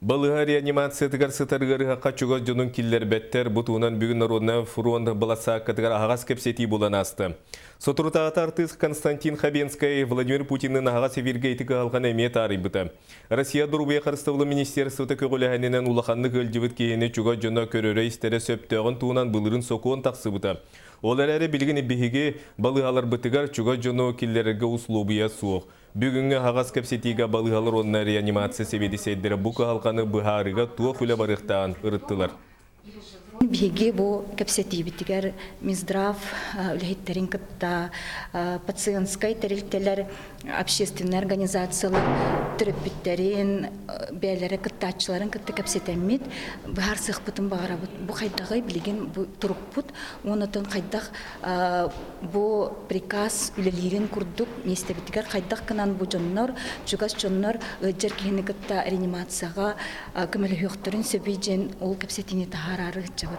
Балыыһа реанимациятыгар сытар ыарыһахха чугас дьонун киллэрбэттэр. Бу туһунан бүгүн Народнай фронт былассааккатыгар аһаҕас кэпсэтии буолан ааста. Соторутааҕыта артыыс Константин Хабенскай Владимир Путинныын аһаҕас эфиргэ ити кыһалҕаны эмиэ таарыйбыта. Россия Доруобуйа харыстабылын министерствота көҕүлээһининэн улаханнык ыалдьыбыт киһини чугас дьоно көрөрө-истэрэ сөптөөҕүн туһунан былырыын сокуон тахсыбыта. Ол эрээри билигин биһиги балыыһаларбытыгар чугас дьону киллэрэргэ услуобуйа суох. Бүгүҥҥү аһаҕас кэпсэтиигэ балыыһалар уонна реанимация сэбиэдиссэйдэрэ бу кыһалҕаны быһаарыыга туох үлэ барыахтааҕын ырыттылар. Биһиги бу кэпсэтиибитигэр Минздрав үлэһиттэрин кытта пациентскай тэрилтэлэр, общественнай организациялар төрөппүттэрин, бэйэлэрэ кыттааччыларын кытта кэпсэтэммит быһаарсыахпытын баҕарабыт. Бу хайдаҕый билигин бу турукпут уонна оттон хайдах бу приказ үлэлиирин курдук миэстэбитигэр хайдах гынан бу дьоннор, чугас дьоннор ыалдьар киһини кытта реанимацияҕа көмөлөһүөхтэрин сөбүй диэн ол кэпсэтиини таһаараары ыһыччабыт.